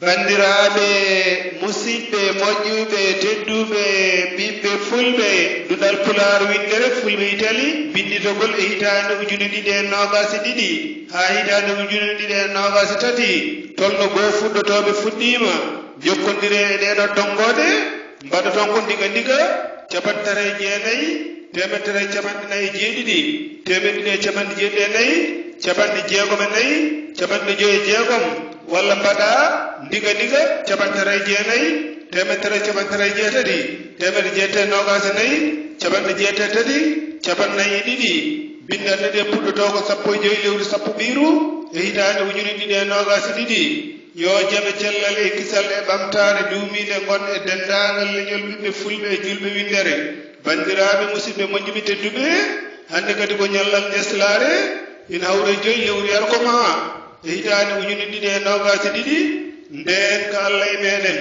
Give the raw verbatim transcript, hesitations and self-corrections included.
Banndiraaɓe, musidɓe moƴƴuɓe, tedduɓe, ɓiɓɓe fulɓe, Duɗal Pulaar winndere Fulɓe Itali, binnditogol e hitaande ujune ɗiɗi e noogaas e ɗiɗi haa hitaande ujune ɗiɗi e noogaas e tati, tolno goo fuɗɗotooɓe fuɗɗiima, jokkondire e ɗeeɗoo tonngooɗe, mbaɗoton ko ndiga ndiga, capanɗe tati e jeenayi, teemedde tati e capanɗe nayi e jeeɗiɗi, teemedde ɗiɗi e capanɗe jeeɗiɗi e nayi, capanɗe jeegom e nayi, capanɗe joy e jeegom, walla mbaɗa ndiga ndiga, capanɗe tati e jeenayi, teemedde tati e capanɗe tati e jeetati, teemedde jeetati e noogaas e nayi, capanɗe jeetati e tati, capanɗe nayi e ɗiɗi. Binndanɗe ɗe puɗɗotoo ko sappo e joy lewru sappo ɓiiru e hitaande ujune ɗiɗi e noogaas e ɗiɗi. Yo jam e cellal e kisal e ɓamtaare duumiinde ngon e denndaangal leñol ɓiɓɓe fulɓe e julɓe winndere. Banndiraaɓe, musidɓe moƴƴuɓe tedduɓe, hannde kadi ko ñallal Njeslaare, ina hawra e joy lewru yarko maa e hitaande ujune ɗiɗi e noogaas e ɗiɗi, ndeen ko Allah e meeɗen.